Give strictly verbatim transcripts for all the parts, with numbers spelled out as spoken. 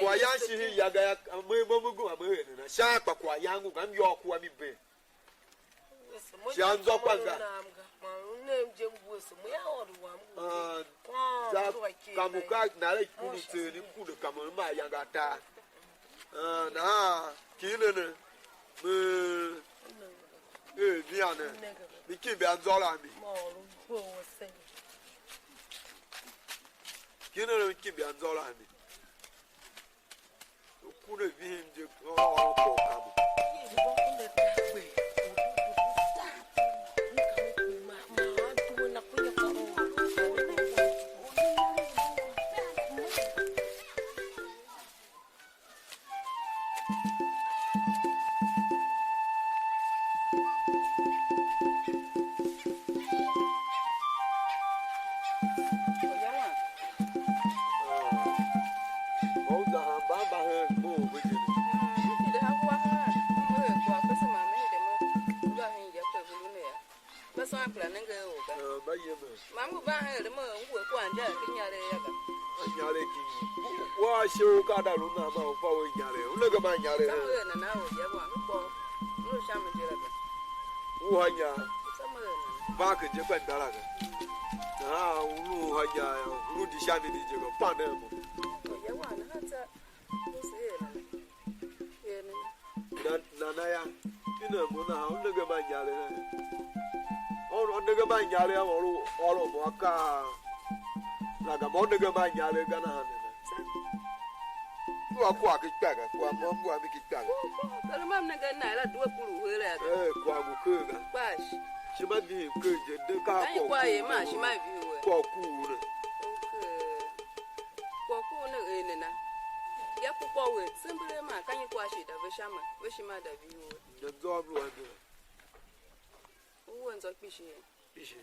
Kwaghyan shi hii ya ga ya, me mo me gema me er nana. Sha kpa kwaghyan ngu ga, m yôô kua mi bee. Shi anzô kpa nga. Ah, za kamu ka nare kunu tseeni kunde kamu ma yanga ta. Ah, nahan ki ne ne. Me eh, via ne. Mi kimbi anzô la mi. Ki ne ne mi kimbi anzô la mi. Ku ne vihin je, ôr kwagh u kamu. Mba u za han mba mba hen mo u ve je ne. Mba yem. Ma ngu van hen er me ngu a kwagh inja ki inyaregh yô ga. Inyaregh ki nyi? Wa ashe u ka da lu nan ma u fa we inyaregh. U nenge ma inyaregh. Ka me er nana or ya wan, m kpôô. M lu sha mi je la ga. U ha inya. Ka me er nana. Ba ke je kpa dara ga. Nahan u lu u ha inya yô, u lu di sha mi di je ga. Pandem mo. Or ya wan, nahan tsô. Nana ya, i ne mo nahan, u nenge ma inyaregh a? Or u nenge ma inyaregh a, or u ôron mo akaa la ga, mo u nenge ma inyaregh ga nahan nana? Dua kwagh ki kpagha, kwagh mo m dua mi ki kpagha. Kar mam nenge a na la due kuru u heregh a ga. Eh, kwagh ngu ker ga. Kpash. Shima vihi ker je, de ka kwagh ku ne. Kwagh ku ne. Okay. Kwagh ku ne er nena? Ya ku kwagh u er tsembelee man ka nyi kwagh shi da ve sha ma, ve shi ma da vihi we? Nge zôv lu ande. U we nzô kpishi ye? Kpishi.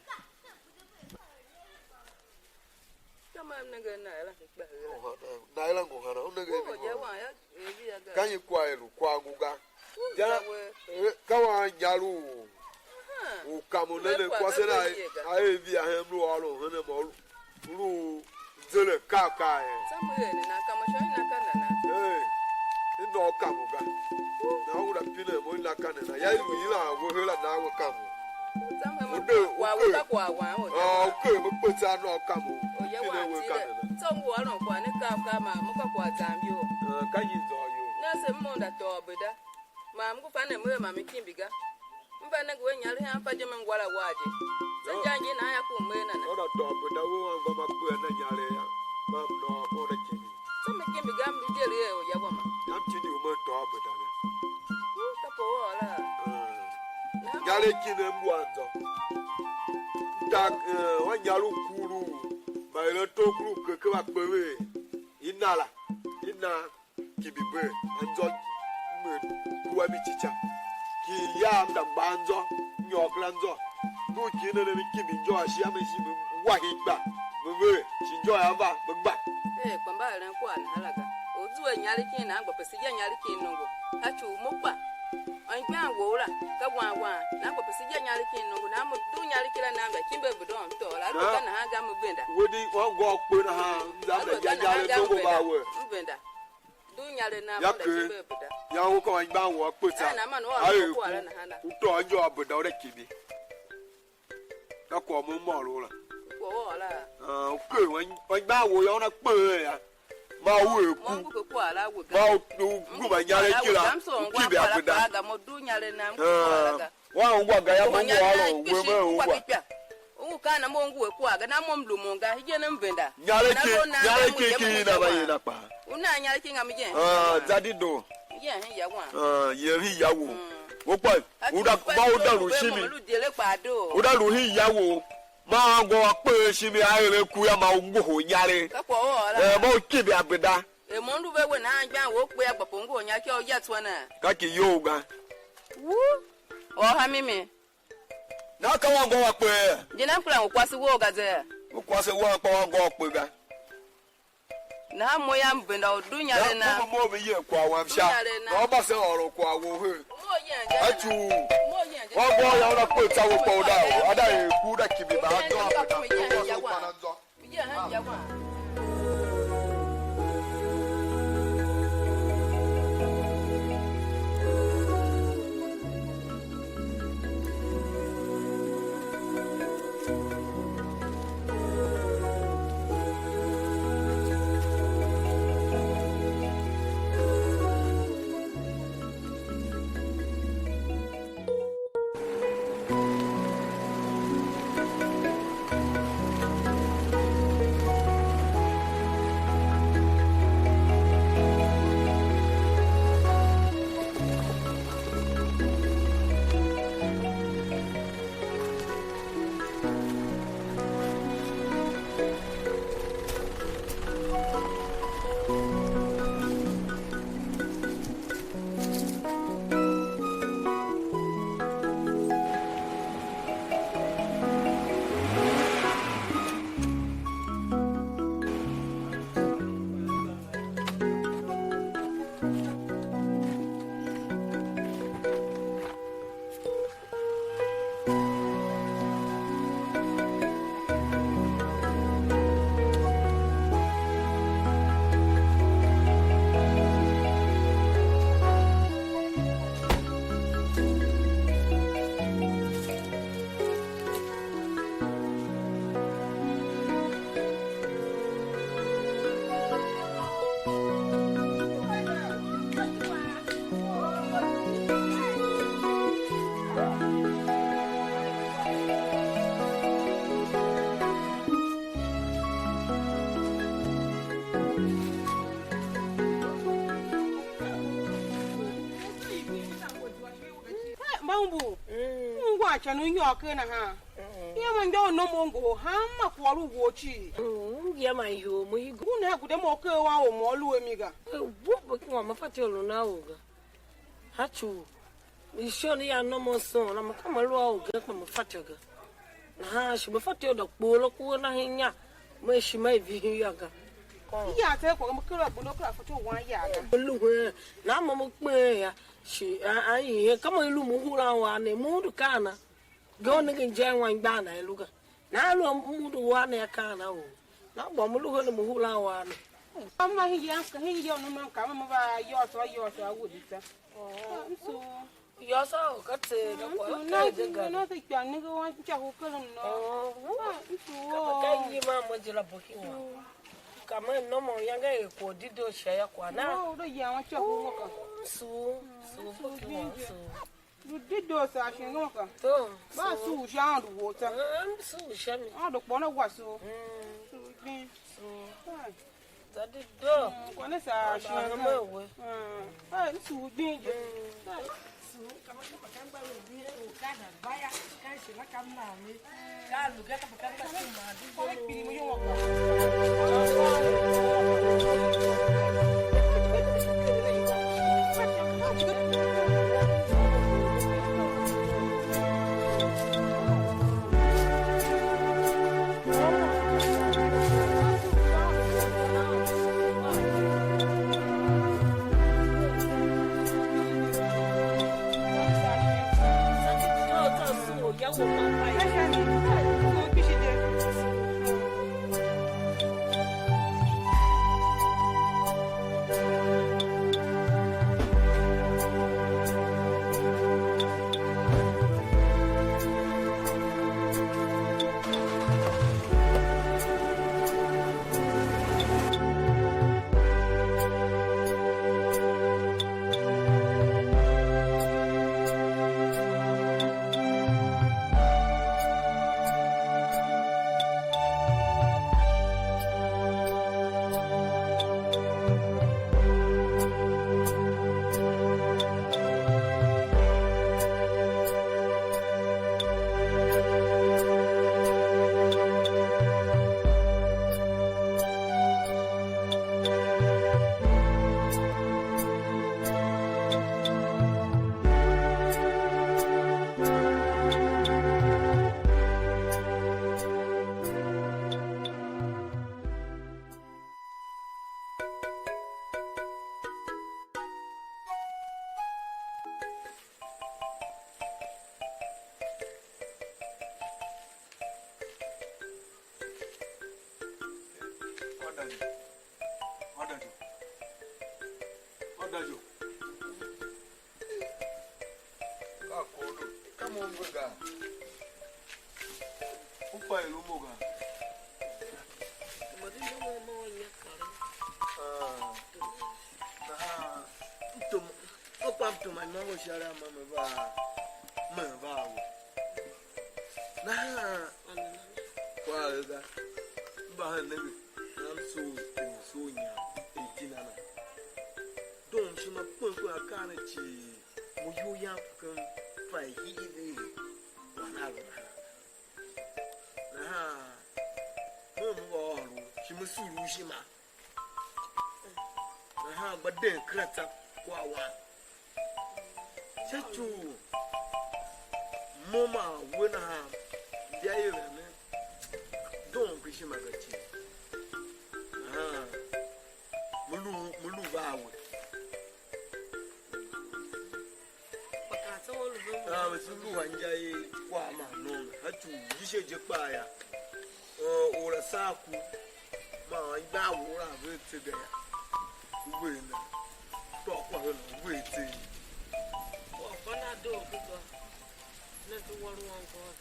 Ka ma m nenge a na la ke kpa he la. Oha, na, na la ngohana, u nenge a mi ngohana. Ka nyi kwagh er u kwagh ngu ga? Ja, eh, ka wan inyaregh u, u kamu ne ne kwase na a er via hen lu ôron hen mo lu, lu zele ka ka eh. Samuel na kama shon na ka nana. Eh, i nô kamu ga. Na u da pine mo i na ka nana. Ya i lu yilan we hela na we kamu. U de u ke. Wa we ka kwa wa o. Ah, u ke me kpetse a nô kamu. O ya pine wa we ka tile. Nana. So ngu ôron kwa ne ka ka ma mo ka kwa zam yo. Ah, ka yi zô yo. Na se mo nda tôô beda. Ma m ngu fa ne m er ma me kimbi ga. M va nenge we inyaregh hen fa je me ngwa la wa je. Tsô inja ngi nan ya ku m er nana? Ôda tôô benda u anmgbian ma kpe a na inyaregh yô, ma m nôô mo na kimbi. Tsô me kimbi ga, m lu je er u ya wama. Yam tindi u me tôô benda ga. U ka po u ôr la. Inyaregh ki ne m ngu anzô. M ta, eh, ôinyaregh u kuur u mba eren tokor u keke va kpe ve, i na la, i na. Kibi bee, anzô m er due mi cica. Ki yam da gba anzô, m nyôr kera anzô. Ndu ki ne ne, mi kibi injô a shi a me shi me wa hii gba, me ver, shi injô a va, me gba. Eh, kpa mba eren kwagh nahan la ga. U zua inyaregh kin nan gba pese ya inyaregh kin nongo. A ci u mo kpa. Anmgbian wou la, ka wan wan, nan gba pese ya inyaregh kin nongo, nan mo dugh inyaregh kila nan vea kimbi a bidon tôô la, a lu ga nahan ga me venda. We di, wan gôô kpe nahan, m za m da ya inyaregh nongo va we. M venda. Dugh inyaregh na mo nda kimbi a bida. Ya u ka anmgbian wou a kpetsa. Eh, na man u a lu kwagh la nahan la. U tôô injô a bida u da kibi. Ka kwagh mo m ôr u la. Kwagh u ôr la. Ah, u ker anmgbian wou yô, una kpe ya. Ma u er ku. Mo ngu ke kwagh la we ga. Ma u, u guma inyaregh kila, u kibi a bida. Ga mo dugh inyaregh na m kwagh la ga. Wa ungwa ga ya mo ngu ôron we me ungwa. U kaa na mo ngu we kwagh ga, na mo m lu mo ga, hegen m venda. Nyare ki, nyare ki ki na ba yina kpa. U na nyare ki ngam je. Ah, za di do. Je hen ya wan. Ah, ye hi ya wo. Wo kpa, u da ba u da lu shimi. U da lu hi ya wo. Ma ango a kpe shimi a ere ku ya ma u ngoho nyare. Ka kwa o la. Eh, ma u kibi abeda. E mo ndu ve we nahan gban we u kpe a gba pongo u nya ki u ya tswa na. Ka ki you ga. Wu. Oha mimi. Na ka wan gwa wa kpe. Je nan kura u kwase wou ga ze. U kwase wan kpa wan gwa wa kpe ga. Nahan mo yam venda u dunya le na. Na mo mo ve ye kwa wam sha. Na ba se oro kwa wo he. Mo ye ga. A chu. Mo ye ga. Wa gwa ya na kpe tsa wo kpa u da. A da e ku da kibi ba do. Mo ye ga. Mo ye ga. Mbu, mm, ungwa cha nu nyôr ker nahan. Mm. Ia ma ngô u nom u ngohol hanma kwagh u wou cii. Mm, ngia man ihor mo i go. Ngun ha gude mo ker wan u mo lu a mi ga. Eh, wo bo ki wan ma fatyô u lu na u ga. Ha chu. Ishon ya nom u son, na ma ka ma lu a u ga kpa ma fatyô ga. Nahan shi ma fatyô da kpoghol ku na hen inya. Ma ishima i vihin ya ga. Ya te kwagh mo ker a bundo ker a fatyô wan ya ga. Lu he, na mo mo kpen ya. Shi a, a nyi he, ka mo i lu mo hulan wa ne, mo undu kaa na. Ge u nenge inja i wan igbar na i lu ga. Na lu mo undu wa ne akaa na o. Na gba mo lu hen mo hulan wa ne. Ka ma hin yan, ka hin yan no man ka ma va yôôso, yôôso a wudi ta. Oh. Ah, m su. Yôôso ka tse da kwa, mm, ka tse de ga. Na se kpa nenge wan cha hu keren no. Oh. Ah, m su. Ka ma ka yi ma mo je la boki wa. Ka ma no mo yanga e ko di do sha ya kwa na. No, do ya wan cha hu mo ka. Oh, su, su boki wa, su. Lu dedoo saa shighe mo ka. To. Ba su u sha Aôndo wou tsô. Mm, su u sha mi. Aôndo kpô na wase u. Mm. Su u gbing. Su. Ai. Za dedoo. Mm, kwagh ne saa shighe mo. Ana hema we. Mm. Ai, su u gbing je. Mm. Ai. Su, kama kama kama u gbing u ka da baya, ka shi na kam na mi. Ka lu ga ka ka ka ma di. Order you. Order you. Order you. Ka kondo. Ka mo ngu ga. U fa i lu mo ga. Mo di mo mo mo nya kare. Ah. Nahan m tom, mo kpa m tom a imôngo u shighe a ma me va, me va a we. Nahan kwagh a ga, m va hen nenge, na m soo u soo inyam er iti na na. Doo m ishima kpen kpen akaa ne cii, mo iyol yam ken fa i hii ve er wan a lu nahan ga. Nahan mo m va ôr u, shi me sugh u ishima. Nahan gba den kera tsa kwagh wam. Sha ci u mo man we nahan, ya er a ne doo kpishi ma ga cii. Nahan me lu, me lu va a we. Kpa ka tsa u lu ve mo. Ah, ve se lu a inja i kwagh man nom. A ci u yishe je kpaa ya. Eh, or a saa ku, man anmgbian wou la ve tse ga ya. U ver na. Tôô kwagh hen u ver tse. Or fa na doo ku ga. Na ti war wan God.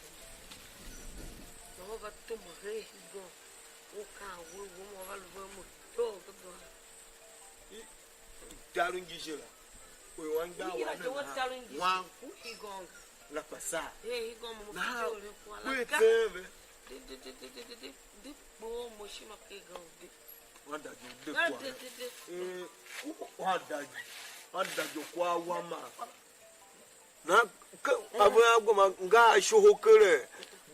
Na wa va tumba he i go. U kan we, we mo va lu ve mo doo ku ga. I, taru ngi je la. Ko wan gba wan ne na. Wan. U i gong. La pasa. Eh, i gong mo. Na. Ku tse ve. De, de, de, de, de, de, de, de, bo mo shi ma ke gong de. Wan da je de kwa. De, de, de. Eh, ku wan da je. Wan da je kwa wa ma. Na ke goma nga a shoho kere.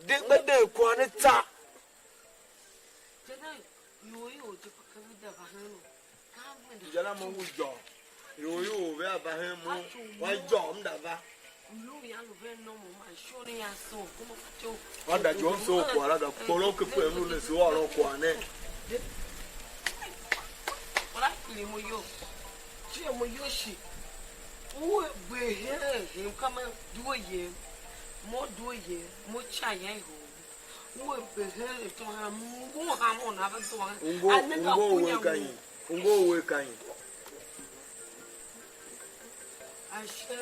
De gba den kwagh ne tsa. Jana, ior ior je kpa ka ve da va hen u. Ka m gbenda. Jana mo ngu jô. Ior ior ve a va hen mo. Wa jô m da va. Mlu ya lu ven no mo man shon ya so. Kuma fato. Wa da jô m so kwagh la da kporom ke kwem lu ne so ôron kwagh ne. Wala kili mo yo. Tie mo yo shi. U gbe he he kama due ye. Mo due ye. Mo cha ya ho. Ngu a pe hen tôôn, ngu hanmô na va zua. Ungo, a nenge a ungo kunya we ka nyi? Ungo we ka nyi? Ashe.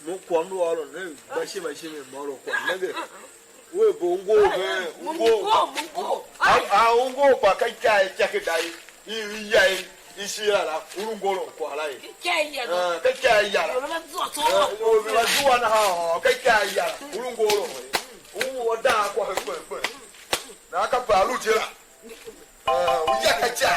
Mo kwagh m lu ôron ne, mba shima shima m ôron kwagh. Nenge. We bo ungo hen, ungo. Mungo, mungo. A, a ungo kpa ka ika ika ke dai. I, i ya i, i shi la la, u lu ngoron kwagh la ye. Ka ika ya la. Ah, ka ika ya la. Yo la zua so. Eh, o la zua na ha, ka ika ya la, u lu ngoron. U wa da kwagh kpen kpen. Na ka pa lu je la. Ah, u ya ka ika.